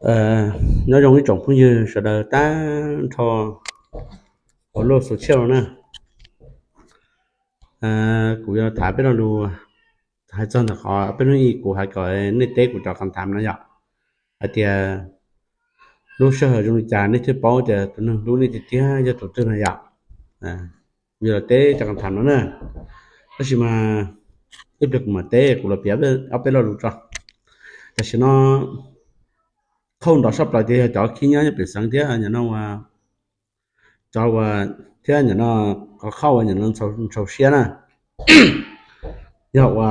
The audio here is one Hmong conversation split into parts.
Nyob zoo ib tsoom phooj ywg sawv daws tag nrho hauv lub xus tshiab no na. Kuv yuav tham peb lo lus, hais txog ntawm qhov peb hnub ib kuv hais kom nej teb kuv cov qhov tham no yom, hais tias lub sij hawm zoo li cas nej thiaj paub tias tus neeg hlub nej tiag tiag yog tus twg no yom. Kuv yuav los teb cov qhov tham no na. Tab sis mas ib pliag kuv mam teb, kuv los piav ob peb lo lus tso. Tam sim no qhauj nrov saj plaws tias yog cov khib nyob nyob pem xeev thiab nim no ua, cov ua, thiab nim no qhov qhauj ua nim no ntshaus siab na, yog ua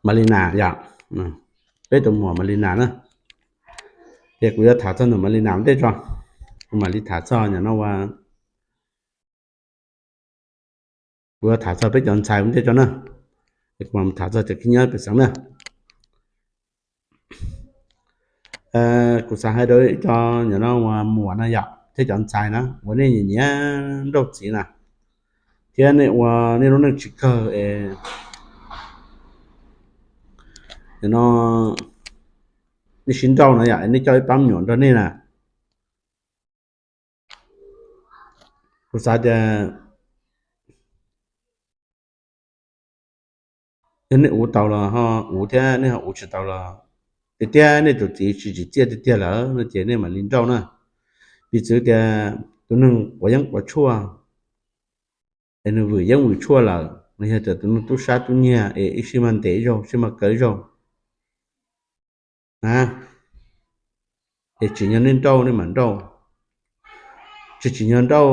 Malina yom, peb tus muam Malina na. Ces kuv yuav tham txog ntawm Malina ua ntej tso. Kuv mam li tham txog nim no ua, kuv yuav tham txog peb cov ntxhais ua ntej tso na. Kuv mam tham txog cov khib nyob pem xeev na. Kuv xav hais rau ib co nim no ua muam no yom thiab cov ntxhais na uas nej nyiam nyiam nrauj txiv na, thiab nej ua nej lub neej tsis kawg es nim no nej sib nrauj no yom, nej coj ib pab me nyuam nrog nej na. Kuv xav tias yog nej uv tau los ho uv thiab, nej ho uv tsis tau los tiag tiag, nej tus txiv tsis tsim txiaj tiag tiag lawm no ces nej mam li nrauj na. Piv txwv tias tus neeg quav yeeb quav tshuaj es nws vwm yeeb vwm tshuaj lawm, nws yog tias tus neeg tub sab tub nyiag es ib sij mas ntev zaug, ib sij mas kawg zaug na, es tsim nyog nej nrauj nej mam nrauj, tsis tsim nyog nrauj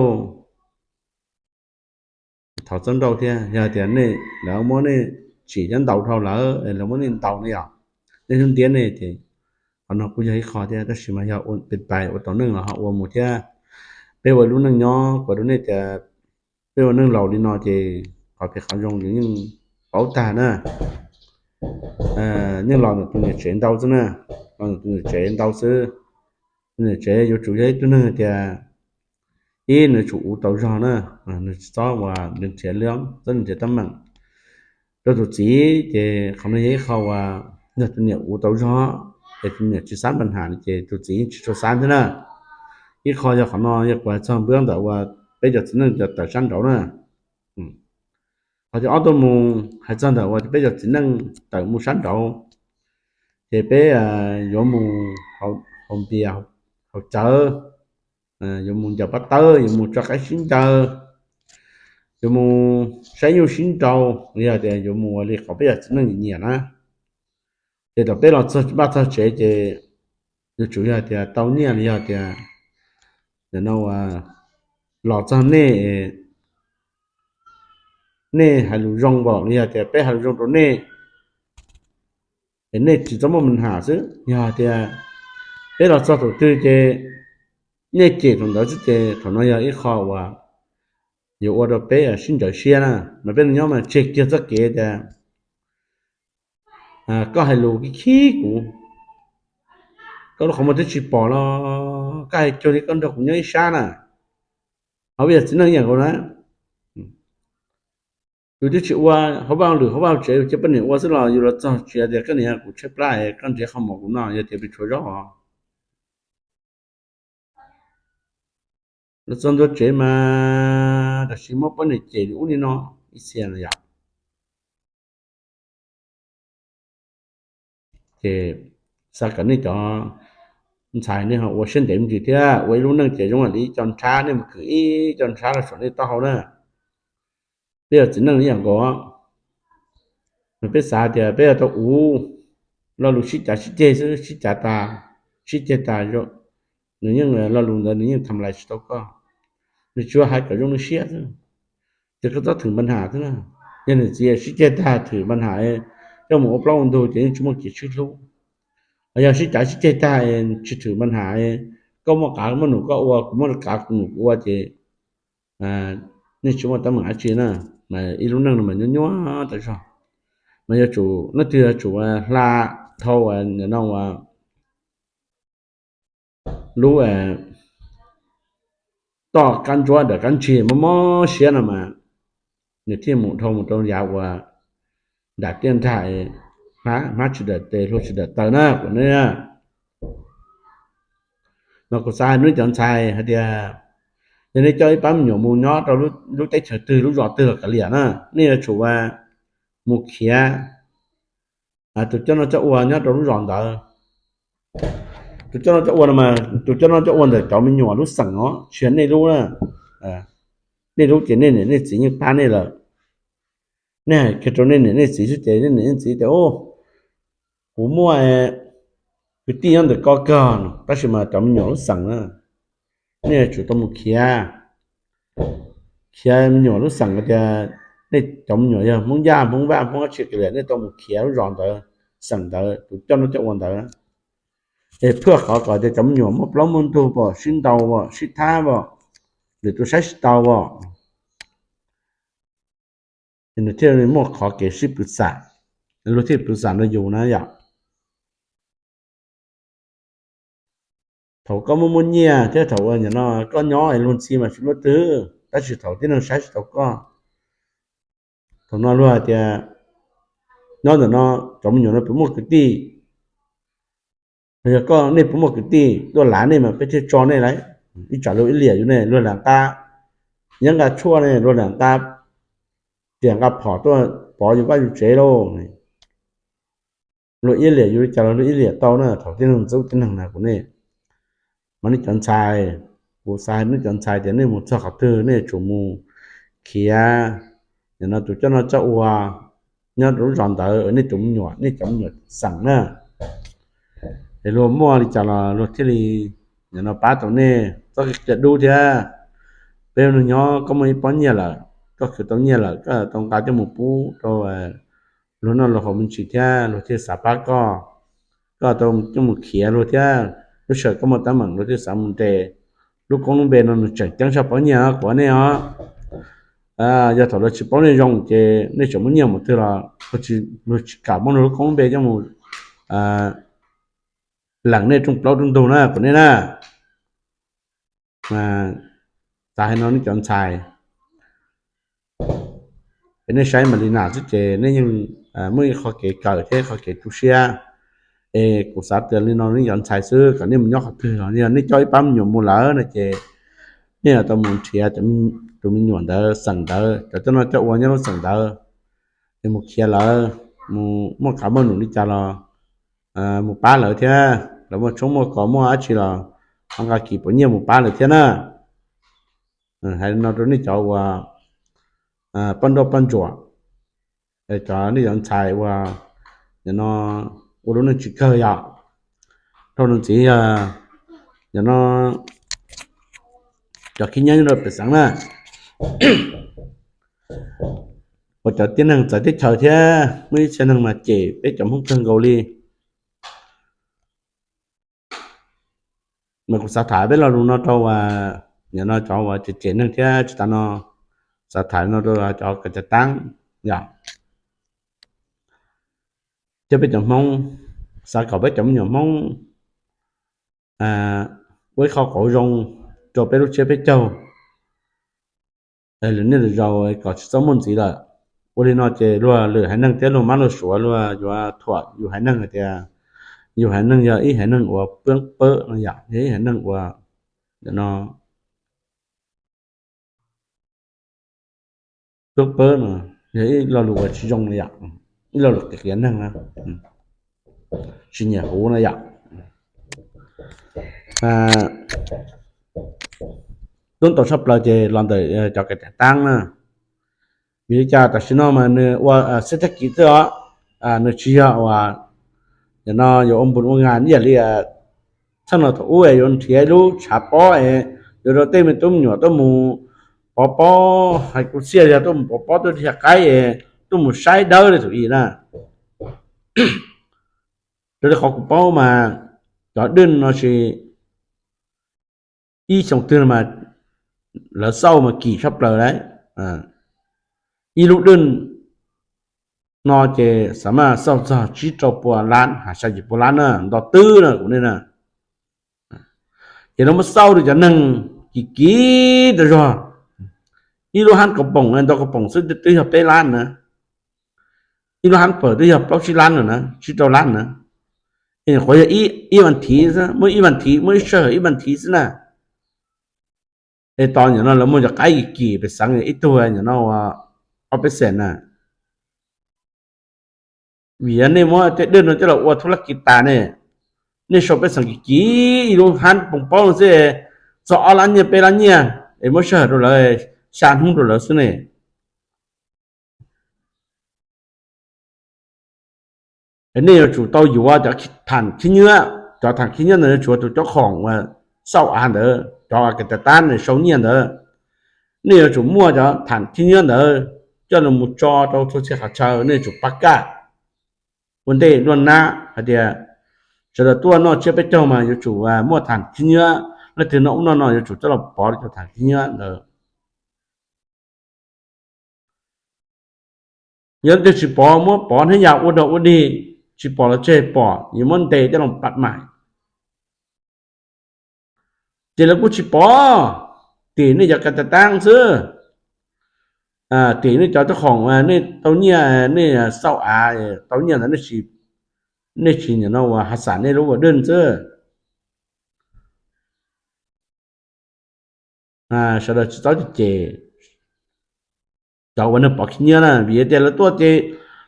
thov txhob nrauj thiab. Yog tias nej, lawv muab nej tsim cov ntaus dhau lawm, lawv muab nej ntaus ne yom, nej hnub ntiab ne ces qhov no kuj yog ib qho thiab, tab sis mas yog pes pais ua tau neej los ho ua mus thiab. Peb ua lub neej nyob kuv rau nej tias peb ua neej laus li no ces qhov phem qhov zoo yus yeej paub tag na. Yeej los ntawm tus niam tsev ntau xwb na, los ntawm tus niam tsev ntau xwb. Tus niam tsev yuav tsum yog ib tug neeg tias ib nws tsum uv tau zog na, nws tsis txhob ua nws nrhiav lab txhob nrhiav teeb meem rau tus txiv, ces qhov no yog ib qho uas yog tus niam uv tau zog, es tus niam tsis xav npa nham ces tus txiv yeej tsis tshua xav thiab na. Ib qho yog qhov no yog kuv hais txog npab ntawm uas peb cov txiv neej cov tawm sab nraud na. Qhov cov ob tuaj mus hais txog ntawm uas peb cov txiv neej tawm mus sab nraud, ces peb yuav mus haus npias haus cawv, yuav mus ncaws pob tawb, yuav mus tso qaib sib ncaws, yuav mus saib nyuj sib nraus, yog tias yuav mus ua li qhov peb cov txiv neej nyiam na. Ces thaum peb los txog vaj txog tsev ces yuav tsum yog tias tau nyiaj los yog tias nim no los txog nej, nej hais lus zoo npaum li yog tias peb hais lus zoo rau nej, es nej tsis txhob muaj npa nham xwb. Yog tias peb los txog thaum twg ces nej cem thaum ntawd xwb ces thaum no yog ib qho uas yuav ua rau peb sib ntsawv siab na. Mas peb nyob mas tseg kiag txoj kev tias koj hais lus khib kuv, koj lub qhov muag twb tsis pom los koj hais cuag li koj nrog kuv nyob ib sab na. Ho peb yog txiv neej ib yam nkaus na, yus twb tsis ua hauv vaj lwm hauv vaj tsev, yus cia poj niam ua xwb los yus los txog tsis hais tias koj niam kuv tshaib plab es koj nrhiav qhov mov kuv noj, yog tias pes tshuav zaub os. Los txog ntua tsev mas tam sim muab poj niam cem li ub li no ib txhia no yom. Ces xav kom nej cov ntxhais nej ho ua siab ntev me ntsis thiab ua ib lub neej ces zoo li ib co nrhab, nej mus khwv ib co nrhab los saum nej taub hau na. Peb yog txiv neej ib yam nkaus, mas peb xav tias peb yuav tau uv lo lus sib cav sib ceg xwb, sib cav tas, sib ceg tas, nws yeej lo lus ntawd nws yeej tham lais tsis tau koj, nws tsuas hais kom zoo nws siab xwb. Ces koj txhob thwm npa nham xwb na. Yog niam txiv sib ceg tag thwm npa nham, coj mus ua plaub ua ntug ces yeej tsis muaj kev sib hlub. Ho yog sib cav sib ceg tag tsis thwm npa nham, koj muaj qav muaj num koj ua, kuv muaj qav kuv num kuv ua ces nej tsis muaj teeb meem dab tsi na. Mas ib lub neej no mas nyuaj nyuaj tas zog. Mas yuav tsum leej twg yuav tsum hla dhau nim no ua lub toj kab ntsuab ntawm kab ntsig mob mob siab no mas nws thiaj mus dhau mus rau yav uas nram tiaj nrag hmab tsis dawm tes hlua tsis dawm taw na kuv ne. Mas kuv xav hais nej cov ntxhais hais tias, yog nej coj ib pab me nyuam mus nyob rau lub teb chaws twg lub zos twg los kav liam na, nej yuav tsum ua mus khiav tus coj noj coj ua nyob rau lub zos ntawd. Tus coj noj coj ua no mas tus coj noj coj ua ntawm cov me nyuam lub xeem os, tsis yog nej lub na. Nej lub ces nej niam nej txiv yeej pab nej lawm. Nej hais kiag rau nej niam nej txiv xwb ces nej niam nej txiv tias, kuv muaj kwv tij nyob ntawm koj kawg, tab sis mas cov me nyuam lub xeem na, nej yuav tsum tau mus khiav, khiav me nyuam lub xeem tias nej cov me nyuam yog Hmoob Yaj, Hmoob Vaj, Hmoob dab tsi kav liam, nej tau mus khiav lub zos ntawd, xeem ntawd, tus coj noj coj ua ntawd, es phwj qhov kom tias cov me nyuam muaj plaub muaj ntug pom sib ntaus as, sib thab as, lwm tus saib tsis taus as, es nws thiaj li muaj qhov kev sib pw xam, luag thiaj pw xam rau yus na yom. Thaum koj muaj muaj nyiaj thiab thaum uas nim no koj nyob es luag ntxhi mas tsis muaj twg, tab sis thaum tib neeg saib tsis taus koj, thaum no luag hais tias nyob ntawm no cov me nyuam no puas muaj kwv tij, los yog koj nej puas muaj kwv tij tuaj lav nej mas peb thiaj tso nej lauj. Ib tsam luag ib liam yus ne luag lam nqa yeeb nqa tshuaj ne luag lam nqa riam nqa phom tuaj pov yus vaj yus tsev lauj. Luag ib liam yus li cas los luag ib liam tau na, thaum tib neeg ntxub tib neeg na kuv ne. Mas nej cov ntxhais, kuv xav hais nej cov ntxhais tias nej mus txog qhov twg nej yuav tsum mus khiav, nim no tus coj noj coj ua nyob rau lub zos ntawd, nej tus me nyuam, nej cov me nyuam xeem na. Es luag muaj li cas los luag thiaj li nim no pab tau nej txoj kev dub thiab. Peb neeg nyob koj muaj ib pob nyiaj lawm, koj khwv tau nyiaj lawm koj tau nqa coj mus pub rau luag noj luag haus me ntsis thiab luag thiaj xav pab koj. Koj tau coj mus khiav luag thiab, lub sij hawm koj muaj teeb meem luag thiaj xav mus ntes. Lub koob lub npe no nws tseem ceeb tshaj pob nyiaj os kuv hais nej os. Yog thaum luag tsis paub nej zoo ces nej tseem muaj nyiaj mus twg los luag tsis kam muab luag lub koob lub npe coj mus lees nej rooj plaub rooj ntug na kuv nej na. Mas xav hais no nej cov ntxhais, es nej saib Malina xwb ces nej yeej muaj ib qho kev kawm thiab qho kev tu siab. Es kuv xav tias li no nej cov ntxhais xwb, kom nej mus nyob qhov twg los yog nej coj ib pab me nyuam mus lawm no ces nej yuav tau mus nrhiav tus me nyuam ntawd xeem ntawd, cov coj noj coj ua nyob lub xeem ntawd, es mus khiav lawv, mus muaj qav muaj num li cas los mus pab lawv thiab, lawv muaj tshoob muaj kos muaj dab tsi los ho nqa kis pos nyiaj mus pab lawv thiab na. Hais no rau nej cov uas poj nrauj poj ntsuam, cov nej cov ntxhais uas nim no ua lub neej tsis kawg yom, dhau los ntxiv yog nim no cov khib nyiab nyob rau pem xeev na, uas cov tib neeg txawv teb chaws thiab muaj ib txhia neeg mas cem peb cov Hmoob kawg nkaus li. Mas kuv xav tham peb lo lus no rau uas nim no cov uas cem cem neeg thiab tsis tas no, xav tham no rau cov kav cav taab yom, thiab peb cov Hmoob, xav kom peb cov me nyuam Hmoob ua ib qho qauv zoo rau peb lub tsiab peb caug, lwm niaj lwm zaus kom tsis txhob muaj ntxiv lawm. Ua li no ces luag lwm haiv neeg thiab luag mab luag suav luag yuav thuam yus haiv neeg hais tias yus haiv neeg yog ib haiv neeg uas pab pawb no yom, yog ib haiv neeg uas no pab pawb no yog ib lo lus uas tsis zoo li yom, ib lo lus qias qias neeg na, tsis nyiam huv no yom. Tub tau tshaj plaws ces los ntawm cov kav cav taab na. Vim li cas tam sim no mas nws ua xeb thab kiv xwb os, nws tsis yog uas nim no yuav ua npus ua ngas ib yam li txheej no thaum ub yuav nrhiav ib lub tshav pob es yuav rau tej me tub me nyuam tuaj mus pov pob, hais kuv txiaj yog tuaj mus pov pob tuaj dhia qaib es tuaj mus saib dawb li thaum ub na. Raws li qhov kuv paub mas cov dwj no tsis ib xyoo twg no mas lawv xauj mas kim tshaj plaws lawm. Ib lub dwj no ces xav mas xauj txog tsib rau pua lab hab xya yim pua lab na, nto twb na kuv ne na. Ces lawv muab xauj rau cov neeg kim kim tas zog, ib lub hab kaus poom nto kaus poom xwb twb yog peb lab na. Ib lub hab pawm twb yog plaub tsib lab no na, tsib rau lab na. Es nyuam qhuav yog ib vas thiv xwb, muaj ib vas thiv, muaj ib sij hawm ib vas thiv xwb na. Es tos nyuam no lawv muaj cov qaib kim kim pej xeem ib tug nyuam no ua ob peb xees na. Vim yog nej muab tej dej no coj los ua thub laj kis tas ne, nej sau pej xeem kim kim ib lub hab poos paub xwb, txog ob lab nyiaj peb lab nyiaj, es muab sij hawm rau lawv, xya hnub rau lawv xwb ne. Nej yuav tsum tau yuav cov tham khib nyiab, cov tham khib nyiab ntawd yuav tsum ua tus cob khoom uas xauj av ntawd, cov uas kas tas tab ne sau nyiaj ntawd. Nej yuav tsum muaj cov tham khib nyiab ntawd coj los mus tso rau txhua txhia qhov chaw, nej yuav tsum pab kaj ua ntej luaj nab hais tias sawv daws tuaj noj tsiab peb caug mas yuav tsum muaj tham khib nyiab, leej twg noj ub noj no yuav tsum coj los pov cov tham khib nyiab ntawd. Yog leej twg tsis pov, muab pov hnab yas ua dog ua dig, tsis pom los tseg, pom yuav muab ntes coj los pam maim. Ces lawv kuj tsis pov, tim nej cov kas tas tab xwb, tim nej cov cob khoom, nej tau nyiaj, nej xauj av tau nyiaj ntawd, nej tsis nim no uas has xam nej lub ua dej xwb. Sawv daws tsis txhob cem cov uas neeg pov khib nyiab na, vim tias lawv tuaj ces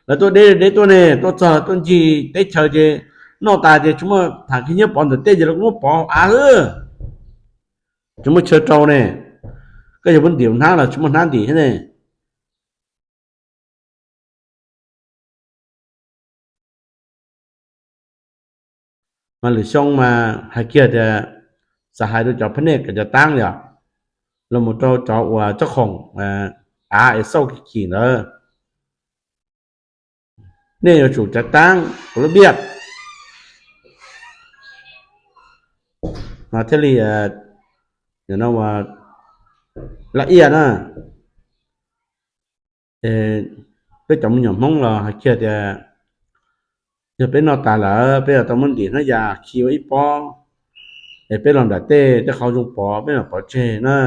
lawv tuaj deb deb tuaj ne, tuaj txog tuaj ncig teb chaws ces noj tas ces tsis muaj tham khib nyiab pov ntawm tej ces lawv kuj muab pov av xwb, tsis muaj chaw rau ne. Koj yog muab ntim hnab los tsis muaj hnab ntim thiab ne. Mas lwm xyoo mas hais kiag tias xav hais rau cov pab nej kom cov taab yom, los mus rau cov uas cob khoom av es xauj kim kim ntawd, nej yuav tsum cav taab kuv lub npiaj mas thiaj li laj iaj na. Peb cov me nyuam Hmoob los hais kiag tias yog peb noj tas lawm peb yuav tau muab ntim hnab yas khi ua ib pob, es peb los nram tej, tej qhov zoo pov peb mam pov tseg na.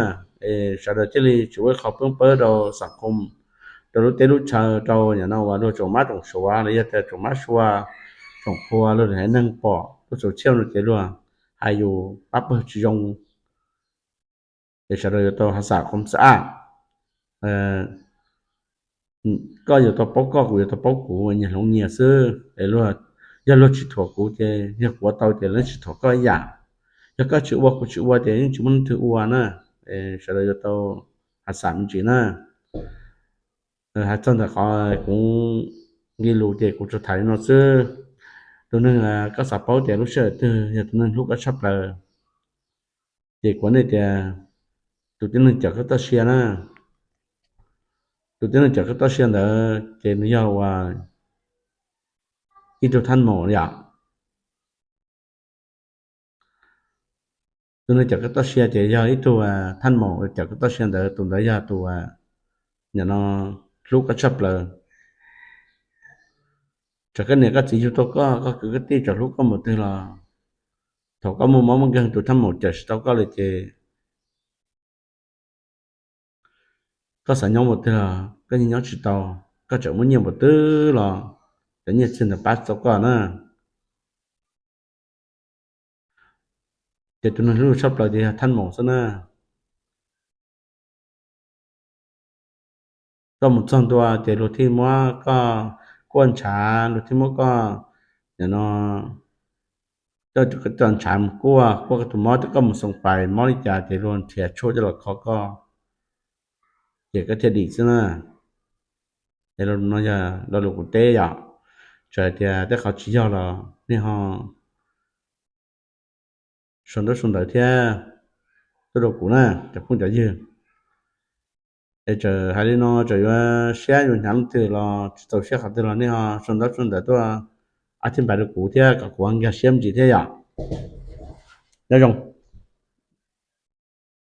Es sawv daws thiaj li tsis ua ib qho poob pawb rau xam khoo, rau lub teb lub chaw, rau nim no uas luag tsoom mab tsoom suav los yog tias tsoom mab sua, tsoom qhua, luag haiv neeg pom luag txaus tshiab no ces luag hais yus pab pawg tsis zoo. Es sawv daws yuav tau has xam khoo xab aj, koj yuav tau paub koj, kuv yuav tau paub kuv, nyias hloov nyias xwb. Es yog luag tsis thuam kuv ces yog kuv ua tau ces lawv tsis thuam koj ib yam. Yog koj tsis ua kuv tsis ua ces yeej tsis muaj leej twg ua na. Es sawv daws yuav tau has xam me ntsis na. Hais txog ntawm qhov kuv nqi lus ces kuv tsuas tham li no xwb. Tus neeg koj xav paub tias lub sij hawm twg yog tus neeg hlub koj tshaj plaws, ces kuv hais tias tus tib neeg cawm koj txoj sia na. Tus tib neeg cawm koj txoj sia ntawd ces nws yog uas ib tug thaj maum yom. Tus neeg cawm koj txoj sia ces yog ib tug thaj maum cawm koj txoj sia ntawd, tus ntawd yog tus nim no hlub koj tshaj plaws. Txawm koj niam koj txiv yug tau koj, koj kwv koj tij txawm hlub koj npaum twg los thaum koj muaj mob muaj nkeeg tus thaj maum cawm tsis tau koj li ces koj xav nyob npaum twg los koj yeej nyob tsis tau. Koj txawm muaj nyiaj npaum twg los cov nyiaj txiag ntawd pab tsis tau koj na. Ces tus neeg hlub tshaj plaws ces yog thaj maum xwb na. Koj mus txog ntua ces luag thiaj muab koj kuaj ntshav, luag thiaj muab koj nim no coj ntshav mus kuaj, kuaj koj tus mob, koj mus xoo pais mob li cas ces luag nrhiav tshuaj coj los kho koj, ces koj thiaj dim xwb na. Es no yog lo lus kuv teb yom. Txawm hais tias tej qhov tsis yog los nej ho sau ntaub sau ntawv thiab tuaj rau kuv na cov phooj cov ywg. Es txawm hais li no txawm yuav siab yuav hnyav leej twg los tsis txaus siab qhov twg los nej ho sau ntaub sau ntawv tuaj, ab thiab npais rau kuv thiab kom kuv nkag siab me ntsis thiab yom. Nyob zoo.